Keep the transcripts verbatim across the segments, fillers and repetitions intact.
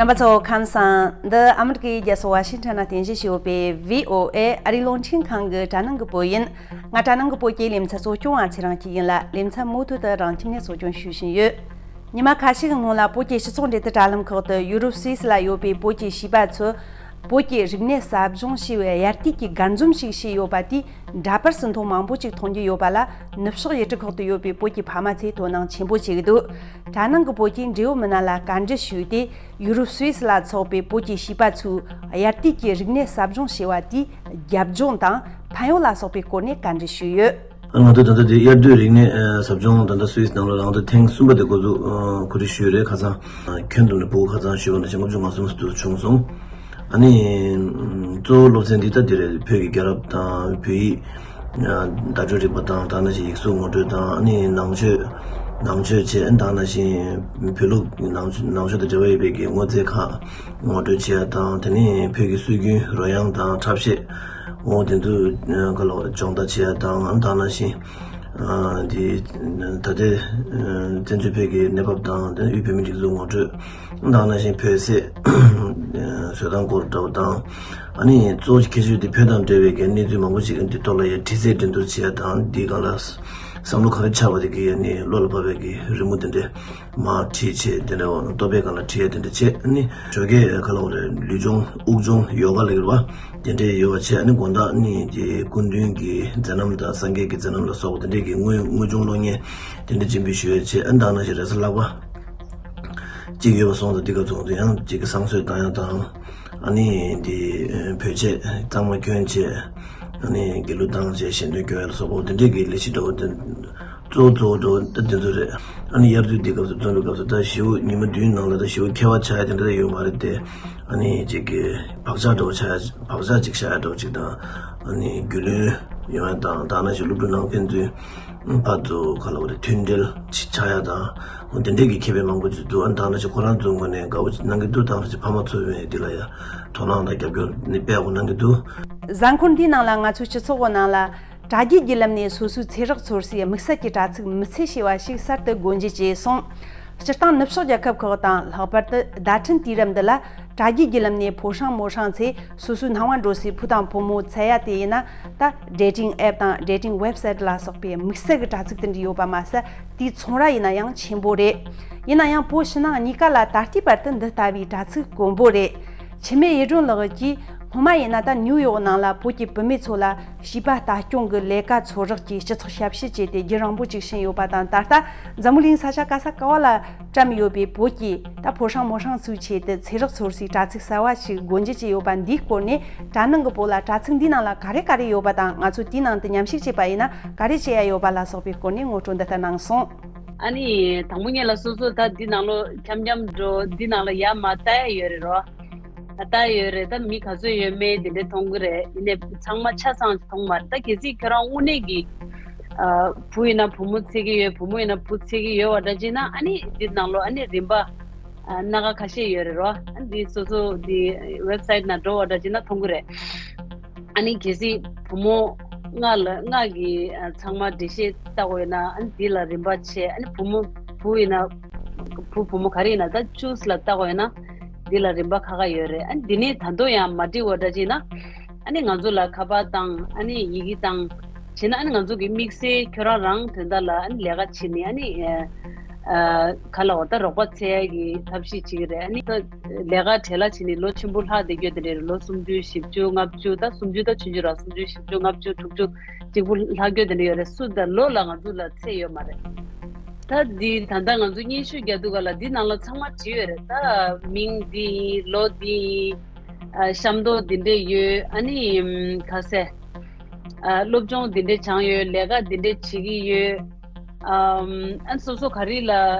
རྣམ་པ་ཚོ་ཁམས་བཟང་། འདི་ཨ་མི་རི་ཀའི་རྒྱལ་ས་ཝ་ཤིང་ཊོན་ནས་རྟེན་གཞི་བྱས་ཡོད་པའི་བྷི་ཨོ་ཨེ་ཨ་རིའི་རླུང་འཕྲིན་ཁང་གི་དྲ་ནང་གི་བོད་ཡིན། ང་དྲ་ནང་གི་བོད་ཀྱི་ལེ་ཚན་གཙོ་སྐྱོང་བ་ཚེ་རིང་སྐྱིད་ཡིན་ལ། ལེ་ཚན་མུ་མཐུད་དུ་རང་ཁྱིམ་ནས་གཙོ་སྐྱོང་ཞུ་བཞིན་ཡོད། ཉི་མ་ཁ་ཤས་ཀྱི་སྔོན་ལ་བོད་ཀྱི་སྤྱི་ཚོགས་འབྲེལ་མཐུད་དྲ་ལམ་ཁག་ཏུ་ཡུ་རོབ་སུད་སི་ལ་ཡོད་པའི་བོད་ཀྱི་བྱིས་པ་ཚོས་བོད་ཀྱི་རིག་གནས་ཟབ་སྦྱོང་བྱས་པའི་གཡར་དུས་ཀྱི་སྒར་འཛོམས་ཤིག་བྱས་ཡོད་པ་དེས་འདྲ་པར་ཟིན་ཐོ་མང་པོ་ཅིག་མཐོང་རྒྱུ་ཡོད་པ་ལ། ནུབ་ཕྱོགས་ཡུལ་གྲུ་ཁག་ཏུ་ཡོད་པའི་བོད་ཀྱི་ཕ་མ་ཚོས་དོ་སྣང་ཆེན་པོ་བྱེད་ཀྱི་འདུག་དྲ་ནང་གི་བོད་ཀྱི་འབྲེལ་ཡོད་མི་སྣ་ལ་བཀའ་འདྲི་ཞུས་ཏེ། ཡུ་རོབ་སུད་སི་ལ་འཚོགས་པའི་བོད་ཀྱི་བྱིས་པ་ཚོས་གཡར་དུས་ཀྱི་རིག་གནས་ཟབ་སྦྱོང་བྱས་པ་དེའི་རྒྱབ་ལྗོངས་དང་ཕན་ཡོན་ལ་སོགས་པའི་སྐོར་ནས་བཀའ་འདྲི་ཞུས་ཡོད། ང་ཚོ་ད་ལྟ་དེ་དབྱར་དུས་རིག་གནས་ཨ་ཟབ་སྦྱོང་ད་ལྟ་སུད་སི་ནང་ལ་རང་ད་ཐེངས་གསུམ་པ་དེ་འགོ་འཛུགས་ཨ་གོ་སྒྲིག་ཞུས་རེད། ཁ་སང་ཨ་ཁྱོན་བསྡོམས་ནས་ཕྲུ་གུ་ཁ་སང་ཞུས་པ་ན་བཞི་ལྔ་བཅུ་ང་གསུམ་དུ་བྱུང་སོང་། ཨ་ནི་ཨམ་གཙོ་བོ་སློབ་ཚན་འདི་ད་དེ་རེད། བོད་ཀྱི་རྒྱལ་རབས་དང་བོད་ཡིག་ཨ་བརྡ་སྤྲོད་རིག་པ་དང་། དེ་ནང་བཞིན་ཡིག་གཟུགས་ངོ་སྤྲོད་དང་། ཨ་ནི་ནང་ཆོས་ནང་ཆོས་བྱས། དེ་ནང་བཞིན་བོད་ལུགས་ནང་ཆོས་ནང་ཆོས་དང་འབྲེལ་བ་ཡོད་པའི་གི་སྔོ་ཚལ་ཁག་ངོ་སྤྲོད་བྱེད་ཡ་དང་། དེ་ནས་བོད་ཀྱི་སྲོལ་རྒྱུན་རོལ་དབྱངས་དང་འཁྲབ་གཞས། འོ་དེ་ཚོ་ག་ལ་བ་སྦྱོང་བརྡར་བྱེད་ཡ་དང་། དེ་ནང་བཞིན་ཨ་འདི་ད་ལྟའི་ཨ་བཙན་བྱོལ་བོད་ཀྱི་གནས་བབ་དང་། དེ་དབུས་བོད་མིའི་སྒྲིག་འཛུགས་ངོ་སྤྲོད། དེ་ནང་བཞིན་བོད་ཟས་བཟོ་སྟངས་སྐོར་འདྲ་བོ་དང་། ཨ་ནི་གཙོ་བོ་གལ་ཆེ་ཤོས་དེ་བོད་དང་འབྲེལ་བའི་གི་གནས་ཚུལ་མང་པོ་ཞིག་འདི་ཐོག་ལ་ཡ་དྲི་རྩད་འགྲན་བསྡུར་བྱེད་ཡ་དང་། འདི་སྒང་ལ་བསམ་བློ་ག་རེ་འཆར་བ་དེ་གི་ཡ་ནི་བློ་ལ་བབས་པའི་གི་རི་མོ་དེ་འདྲས་མར་བྲིས་བྱས། དེ་འདྲ་བ་ལྟོ་ཕད་སྒང་ལ་བྲིས་ཡ་དེ་འདྲ་བྱས། ཨ་ནི་ཞོགས་ཀས་ག་ལ་བ་རེད། ལུས་སྦྱོང་དབུགས་སྦྱོང་ཡོ་ག་ལབ་ཀྱི་རེད་བ། དེ་འདྲས་ཡོད་པ་བྱས། ཨ་ནི་དགོང་དག་ནི་དེ་སྐུ་མདུན་གྱི་མཛད་རྣམ་དང་སངས་རྒྱས་ཀྱི་མཛད་རྣམ་ལ་སོགས་པ་དེ་འདྲས་ཀྱི་དངོས་དངོས་བྱུང་གློག་བརྙན་དེ་འདྲས་སྤྱན་འབུལ་ཞུ་ཡ་བྱས། ཨ་ནི་དེ་ནང་བཞིན་རེས་གཟའ་ལྷག་པ་གཅིག་ཡོད་པ་སོང་ཙང་། འདི་ག་ཚོགས་འདུ་ཡང་གཅིག་གི་བསང་གསོལ་བཏང་ཡ་དང་། ཨ་ནི་འདི་བོད་ཆས་གཙང་མ་གྱོན་བྱས། ཨ་ནི་དགེ་ལུགས་བཏང་བྱས་ཞལ་འདོན་སྐྱོན་ཡ་ལ་སོགས་པ་དེ་འདྲས་ཀྱི་ལས་གཞི་འདྲ་བོ་དེ་གཙོ་བོ་གཙོ་བོ་འདྲ་བོ་ད་དེ་ཚོ་རེད། ཨ་ནི་དབྱར་དུས་འདི་སྐབས་སུ་འཛོམས་པའི་སྐབས་སུ་ད་ཞེ་པོ་ཉི་མ་བདུན་ནང་ལ་ད་ཞེ་པོ་ཁྱད་པར་ཆགས་ཡ་དེ་འདྲ་ད་ཡོད་མ་རེད་དེ། ཨ་ནི་གཅིག་གི་བག་ཆགས་འདྲ་བོ་ཆགས་ཡ། བག་ཆགས་གཅིག་ཤར་ཡ་འདྲ་བོ་གཅིག་དང་། ཨ་ནི་རྒྱུས་ལོན་ཡོང་ཡ་དང་། དེ་ནང་བཞིན་སློབ་ཕྲུག་ནང་ཕན་ཚུན་ཕར་ཚུར་ག་ལ་བ་རེད། མཐུན་སྒྲིལ་ཆགས་ཡ་དང་། འོ་དེ་འདྲས་ཀྱི་ཁེ་ཕན་མང་པོ་ཅིག་འདུག་ཨ་ནི་དེ་ནང་བཞིན་ཁོ་རང་ཚོའི་ངོས་ནས་དགའ་བོ་གནང་གི་འདུག་དེ་ནང་བཞིན་ཕ་མ་ཚོའི་ངོས་ནས་འདི་ལ་ཡ་དོ་སྣང་དང་རྒྱབ་སྐྱོར་ནི་དཔེ་ཡག་པོ་གནང་གི་འདུག་གཟའ་འཁོར་འདིའི་ནང་ལ་ང་ཚོའི་སྤྱི་ཚོགས་ཀྱི་ནང་ལ་དྲ་རྒྱའི་བརྒྱུད་ལམ་ནས་སོ་སོའི་ཚེ་སྲོག་འཚོ་སའི་དམིགས་བསལ་གྱི་དྲ་ཚིགས་མི་ཚེ་ཞེས་པ་ཞིག་གསར་དུ་སྒོ་འབྱེད་བྱས་སོང་། སྤྱིར་བཏང་ནུབ་ཕྱོགས་རྒྱལ་ཁབ་ཁག་དང་། ལྷག་པར་དུ་བརྡ་འཕྲིན་དུས་རབས་འདི་ལ་དྲ་རྒྱའི་བརྒྱུད་ལམ་ནས་ཕོ་བྲང་མོ་བྲང་ཚོས་སོ་སོའི་སྣང་བ་འགྲོ་སའི་བུ་དང་བུ་མོ་འཚོལ་ཡ་དེ་ཡིན་ན། ད་dating app དང་dating website ལ་སོགས་པའི་དམིགས་བསལ་གྱི་དྲ་ཚིགས་དེ་འདྲ་ཡོད་པ་མ་ཟད། དེའི་ཚོང་ར་ཡིན་ན་ཡང་ཆེན་པོ་རེད། ཡིན་ན་ཡང་བོད་ཕྱི་ནང་གཉིས་ཀ་ལ་ད་ལྟའི་བར་དུ་འདི་ལྟ་བུའི་དྲ་ཚིགས་དཀོན་པོ་རེད། འཆི་མེད་གཡུ་སྒྲོན་ལགས་ཀྱིས་སྔོན་མ་ཡིན་ན་ད་ནིའུ་ཡོག་ནང་ལ་བོད་ཀྱི་བུད་མེད་ཚོ་ལ་བྱིས་པ་ལྟ་སྐྱོང་གི་ལས་ཀ་ཚོ་རག་གི་སྤྱི་ཚོགས་ཞབས་ཞུ་བྱས་ཏེ་རྒྱུན་རིང་པོ་ཅིག་ཕྱིན་ཡོད་པ་དང་། ད་ལྟ་འཛམ་བུ་གླིང་ས་ཆ་ག་ས་ག་བ་ལ་བཀྲམ་ཡོད་པའི་བོད་ཀྱི་ད་ཕོ་བྲང་མོ་བྲང་ཚོའི་ཆེད་དུ་ཚེ་སྲོག་འཚོ་སའི་དྲ་ཚིགས་གསར་བ་ཞིག་སྒོ་འབྱེད་བྱས་ཡོད་པ་འདིའི་སྐོར་ནས། དྲ་ནང་གི་བོད་ལ་དྲ་ཚིགས་འདིའི་ནང་ལ་ག་རེ་ག་རེ་ཡོད་པ་དང་། ང་ཚོས་དེའི་ནང་དུ་མཉམ་ཞུགས་བྱས་པ་ཡིན་ན་ག་རེ་བྱེད་ཡ་ཡོད་པ་ལ་སོགས་པའི་སྐོར་ནས་ངོ་སྤྲོད་འདི་ལྟར་གནང་སོང་། ཨ་ནི་དང་པོ་ཉིད་ལ་སོ་སོ་ད་འདི་ནང་ལོ་འཁྱམ་འཁྱམ་འགྲོ། འདི་ནང་ལ་ཡར་མར་ལྟ་ཡ་ཡོད་རེད་རོ། ལྟ་ཡ་ཡོད་རེད། ད་མི་ག་ཚོད་ཡོད་མེད་དེ་འདྲ་མཐོང་གི་རེད། ཡིན་ནའི་ཚང་མ་ཆ་ཚང་མཐོང་མ་རེད། ད་གལ་སྲིད་ཁྱོད་རང་དངོས་གནས་ཀྱི་ཨ་བུ་ཡིན་ན་བུ་མོ་འཚོལ་གྱི་ཡོད། བུ་མོ་ཡིན་ན་བུ་འཚོལ་གྱི་ཡོད་པ་འདྲ་བྱས་ན། ཨ་ནི་འདི་ནང་ལོ་ཨ་ནི་རིམ་པ་ཨ་སྣ་ཁ་ཁ་ཤས་ཡོད་རེད་རོ། ཨ་འདི་སོ་སོ་འདི་website ནང་འགྲོ་བ་འདྲ་བྱས་ན་མཐོང་གི་རེད། ཨ་ནི་གལ་སྲིད་བུ་མོ་ལྔ་ལ་ལྔ་གི་ཨ་ཚང་མ་འགྲེལ་བཤད་ལྟ་དགོས་ཡོད་ན། ཨ་ནི་འདི་ལ་རིམ་པ་ཆེ། ཨ་ནི་བུ་མོ་བུ་ཡིན་ན་བུ་བུ་མོ་ག་རེ་ཡིན་ན་ད་choose ལ་ལྟ་དགོས་ཡོད་ན། འདི་ལ་རིམ་པ་ཁ་ཁ་ཡོད་རེད། ཨ་ནི་འདི་ནས་ད་དུང་ཡང་མ་འགྲིག་པ་འདྲ་བྱས་ན། ཨ་ནི་ང་ཚོ་ལ་ཁ་པར་བཏང་། ཨ་ནི་ཡི་གེ་བཏང་བྱས་ན། ཨ་ནི་ང་ཚོ་གི་དམིགས་བསལ་ཁྱོད་རང་རང་དོན་དག་ལ་ཨ་ནི་ལས་ཀ་བྱེད་ནི། ཨ་ནི་ཨ་ག་ལ་བ་ད་རོགས་པ་འཚོལ་ཡ་གི་ཐབས་ཤེས་བྱེད་ཀྱི་རེད། ཨ་ནི་ད་ལས་ཀ་བྲེལ་བ་བྱེད་ནི་ལོ་ཆེན་པོ་ལྷག་བསྡད་རྒྱུ་དེ་འདྲ་རེད། ལོ་སུམ་ཅུ་བཞི་བཅུ་ལྔ་བཅུ། ད་སུམ་ཅུ་ད་ཆུང་ཆུང་ར། སུམ་ཅུ་བཞི་བཅུ་ལྔ་བཅུ་དྲུག་ཅུ་གཅིག་པུ་ལྷག་རྒྱུ་དེ་འདྲ་ཡོད་རེད། སུ་ད་ལོ་ལ་ང་ཚོ་ལ་ཚད་ཡོད་མ་རེད། ད་འདི་ད་ལྟ་ང་ཚོ་སྙན་ཞུ་རྒྱག་དུས་ག་ལ་འདི་ནང་ལ་ཚང་མ་བྲིས་ཡོད་རེད། ད་མིང་འདི་ཡིན། ལོ་འདི་ཡིན། ཨ་ཤ་མདོག་འདི་འདྲས་ཡོད། ཨ་ནི་ཨམ་ག་ཟེ། ཨ་སློབ་སྦྱོང་འདི་འདྲས་སྦྱངས་ཡོད། ལས་ཀ་འདི་འདྲས་བྱེད་ཀྱི་ཡོད། ཨམ་ཨ་སོ་སོ་ག་རེ་ལ་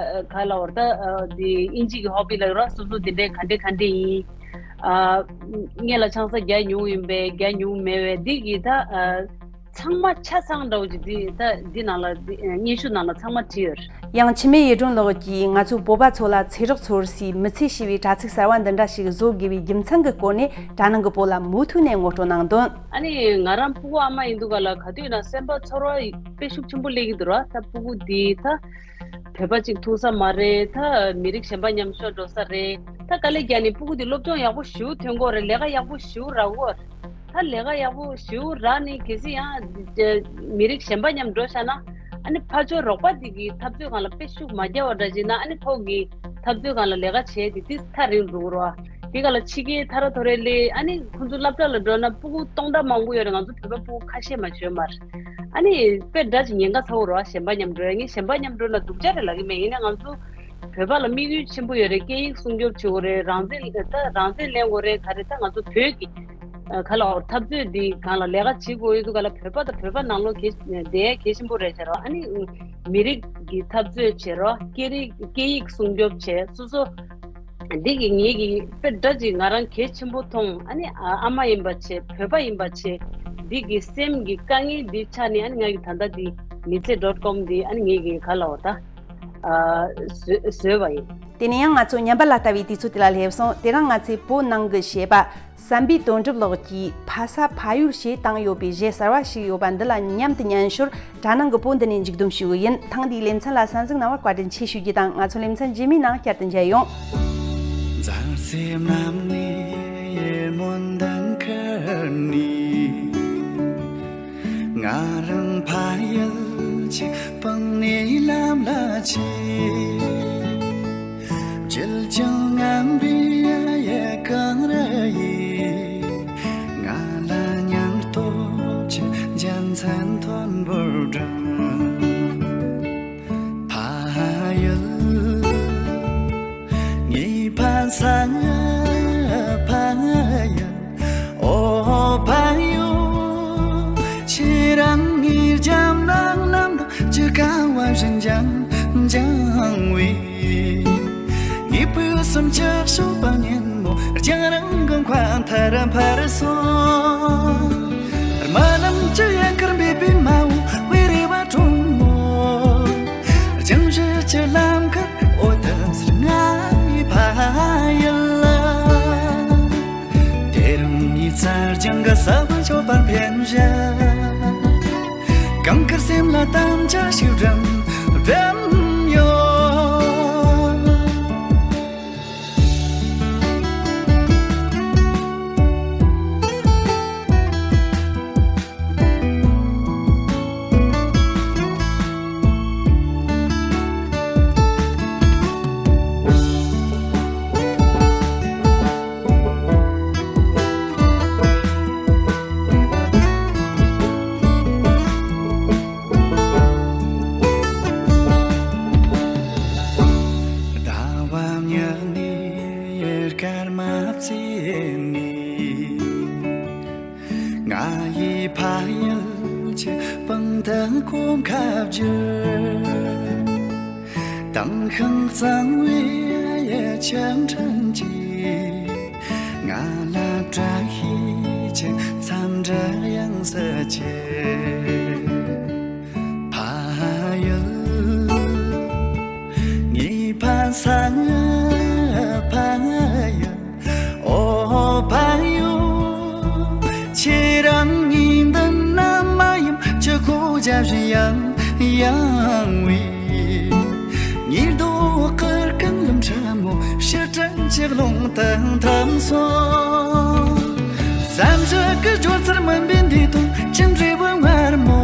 ག་ལ་བར་ད་ཨ་འདི་དབྱིན་ཇི་གི་ཧོ་བི་ལ་ཡོད་ར། སོ་སོ་འདི་འདྲས་ག་འདྲས་ག་འདྲས་ཡིན། ཨ་སྔོན་ལ་ཆང་ས་བརྒྱབ་མྱོང་ཡིན་པས། བརྒྱབ་མྱོང་མེད་པས། འདི་གི་ད་ཨ་ཚང་མ་ཆ་ཚང་འདྲ་བོ་ཅིག་འདི་ད་འདི་ནང་ལ་འདི་སྙན་ཞུ་ནང་ལ་ཚང་མ་བྲིས་ཡོད། ཡང་འཆི་མེད་གཡུ་སྒྲོན་ལགས་ཀྱིས་ང་ཚོའི་བོད་པ་ཚོ་ལ་ཚེ་སྲོག་འཚོ་བའི་མི་ཚེ་ཞེས་པའི་དྲ་ཚིགས་གསར་བ་འདི་འདྲ་ཞིག་བཟོ་དགོས་པའི་རྒྱུ་མཚན་གྱི་སྐོར་ནས་དྲ་ནང་གི་བོད་ལ་མུ་མཐུད་ནས་ངོ་སྤྲོད་གནང་དོན། ཨ་ནི་ང་རང་ཕྲུ་གུ་ཨ་མ་ཡིན་དུས་ག་ལ་ག་དུས་ན་སེམས་པ་ཚོར་བ་དཔེ་ཤུགས་ཆེན་པོ་སླེབས་ཀྱི་འདུག་ར། ད་ཕྲུ་གུ་འདི་ད་ བོད་པ་གཅིག་ཐུག་ས་མ་རེད། ད་མི་རིགས་གཞན་པ་མཉམ་ཞོག་འགྲོ་ས་རེད། ད་དཀའ་ལས་རྒྱག་ནས་སྤུ་གུ་དེ་སློབ་སྦྱོང་ཡག་པོ་ཞེ་པོ་ཐོན་གྱི་ཡོད་རེད། ལས་ཀ་ཡག་པོ་ཞེ་པོ་རག་གི་ཡོད་རེད། ད་ལས་ཀ་ཡག་པོ་ཞེ་པོ་རག་ནས་གལ་སྲིད་ཡང་མི་རིགས་གཞན་པ་མཉམ་འགྲོ་བཞག་ན། ཨ་ནི་ཕར་ཕྱོགས་རོགས་པ་དེ་གི་འཐབ་རྩོད་སྒང་ལ་དཔེ་ཤུགས་མ་རྒྱག་པ་འདྲ་བྱས་ན། ཨ་ནི་ཕོ་གི་འཐབ་རྩོད་སྒང་ལ་ལས་ཀ་བྱས་ཏེ་དེ་ཐག་རིང་འགྲོ་གི་རེད་བ། དེ་ག་ལ་ཕྱི་རྒྱལ་ཐ་ར་ཐོ་རེ་ལས། ཨ་ནི་ཁོང་ཚོ་སློབ་གྲྭ་ལ་འགྲོ་ན་སྤུ་གུ་སྟོང་ཕྲག་མང་པོ་ཡོད་རེད། ང་ཚོ་བོད་པ་སྤུ་གུ་ཁ་ཤས་མ་ཞིག་ཡོད་མ་རེད། ཨ་ནི་དཔེ་འདྲ་ཅིག་ཉེན་ཁ་ཚ་པོ་རེད་བ། གཞན་པ་མཉམ་འགྲོ་ཡ། ངས་གཞན་པ་མཉམ་འགྲོ་ན་སྡུག་ཅག་རེད་ལབ་ཀྱི་མེད། ཡིན་ནའི་ང་ཚོ་བོད་པ་ལ་དམིགས་ཡུལ་ཆེན་པོ་ཡོད་རེད། སྐད་ཡིག་སྲུང་སྐྱོབ་བྱེད་དགོས་རེད། རང་བཙན་ད་རང་བཙན་ལེན་དགོས་རེད། ག་རེ་ད་ང་ཚོ་བོད་ཀྱི་ཨ་ག་ལ་འཐབ་རྩོད་འདི་སྒང་ལ་ལས་ཀ་བྱེད་དགོས་ཡོད་དུས་སྒང་ལ་བོད་པ་དང་བོད་པ་ནང་ལོགས་གལ་བསྡད་ཡ་གལ་ཆེན་པོ་རེད་ཟེར་བ། ཨ་ནི་མི་རིགས་ཀྱི་འཐབ་རྩོད་བྱེད་རོགས། སྐད་རིགས་སྐད་ཡིག་སྲུང་སྐྱོབ་བྱེད། སོ་སོ་འདི་གི་ངེད་ཀྱི་དཔེ་འདྲ་ཅིག་ང་རང་གལ་ཆེན་པོ་མཐོང་། ཨ་ནི་ཨ་ཨ་མ་ཡིན་པ་བྱས། བོད་པ་ཡིན་པ་བྱས། འདི་གི་སེམས་ཀྱི་དཀའ་ངལ་འདི་ཆ་ནས། ཨ་ནི་ང་གི་ད་ལྟ་འདི་མི་ཚེ་ཌོཊ་ཀོམ་འདི་ཨ་ནི་ངེད་ཀྱི་ག་ལ་འོ་ད་ཨ་བཟོས་བཟོས་པ་ཡིན། དེ་ནས་ཡང་ང་ཚོ་ཉམས་པ་ལ་ལྟ་བའི་དུས་ཚོད་དེ་ལ་སླེབས་སོང་། དེ་རིང་ང་ཚོས་བོད་ནང་གི་གཞས་པ་བསམ་འཕེལ་དོན་གྲུབ་ལགས་ཀྱིས་ཕ་ས་ཕ་ཡུལ་ཞེས་བཏང་ཡོད་པའི་གཞས་གསར་བ་ཞིག་ཡོད་པ་འདི་ལ་མཉམ་དུ་ཉན་ཞོར། དྲ་ནང་གི་བོད་འདི་ནས་མཇུག་བསྡོམས་ཞུ་གི་ཡིན། ཐེངས་འདིའི་ལེ་ཚན་ལ་གསན་གཟིགས་གནང་བར་བཀའ་དྲིན་ཆེ་ཞུ་རྒྱུ་དང་། ང་ཚོ་ལེ་ཚན་རྗེས་མའི་ནང་བསྐྱར་དུ་མཇལ་ཡོང་། མཛའ་བརྩེ་རྣམས་ནི་སྨོན་འདུན་ཁུར་ནས། ང་རང་ཕ་ཡུལ་གྱི་སྤང་ནས་ལམ་ལ་ཆས། བརྗིད་ཀྱང་ངན་པའི་གངས་རི་ཡིས། ང་ལ་སྙིང་སྟོབས་ཀྱི་རྒྱལ་མཚན་མཐོན་པོར་བསྒྲེངས། ཕ་ཡུལ། ངའི་ཕ་ས་ཕ་ཡུལ། ཨོ་ཕ་ཡུལ། ཁྱེད་རང་ངའི་རྒྱབ་ནང་ནམ་གྱི་ཀ་བ་བཞིན་འགྱིང་འགྱིང་བའི། ངའི་ཕུགས་བསམ་ལྕགས་ཤོག་པ་ཉིན་མོ་རྒྱང་རིང་གི་མཁའ་མཐར་འཕུར་སོང་། རྨི་ལམ་གྱི་ཡལ་གར་འབེབས་པའི་མ་འོངས་པའི་རེ་བ་དྲོན་མོ། རྒྱང་བཞུད་ཀྱི་ལམ་ཁར་འོད་ཟེར་ལྔ་ཡི་ཕ་ཡུལ། དེ་རིང་ངའི་རྩྭ་ལྗང་གི་ས་བོན་སྐྱོབ་པར་འཕེན་བཞིན། གངས་དཀར་སེམས་ལ་དམ་བཅའ་ཞིག་སྒྲིམ་སྒྲིམ་ཡོད། ཟླ་བ་ཉག་ནས་སྐར་མ་བརྩེགས་ནས། ང་ཡི་ཕ་ཡུལ་གྱི་སྤང་ཐང་གོམ་ཁ་བསྒྱུར། དྭངས་ཤིང་གཙང་བའི་ཆུ་ཕྲན་གྱིས། ང་ལ་བཀྲ་ཤིས་ཀྱི་འཚམས་འདྲི་དབྱངས་སུ་གྱེར། ཕ་ཡུལ། ངའི་ཕ་ས་ཕ་ཡུལ། ཨོ་ཕ་ཡུལ། ཁྱེད་རང་ངའི་མདུན་ན་མ་ཡུམ་གྱི་གོ་རྒྱ་བཞིན་ཡང་ཡང་བའི། ཉི་ཟླ་བོ་གུར་གང་ལམ་ཁྲ་མོ་ཕྱིར་དྲན་གྱི་རླུང་དང་འཐམ་སོང་། བསམ་གཞིག་གི་སྦྱོར་ཚུལ་མིན་པའི་འདས་དོན་ཅི་འདྲ་བོ་མངར་མོ།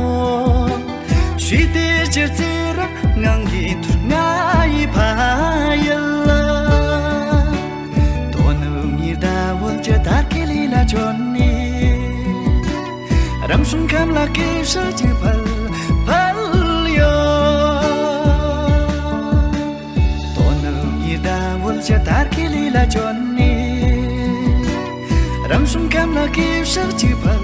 ཞུས་ཏེ་ཅིར་ཙེ་ར་ངང་གིས་ཐུར་ང་ཡི་ཕ་ཡུལ། དོ་ནུབ་ཉི་ཟླ་འོད་ཀྱི་དར་གྱི་ལི་ལ་བསྐྱོན་ནས། རང་བྱུང་ཁམས་ལ་སྐད་ཤུགས་ཀྱིས་ཕུལ་ཕུལ་ཡོད། དོ་ནུབ་ཉི་ཟླ་འོད་ཀྱི་དར་གྱི་ལི་ལ་བསྐྱོན་ནས། རང་བྱུང་ཁམས་ལ་སྐད་ཤུགས་ཀྱིས་ཕུལ།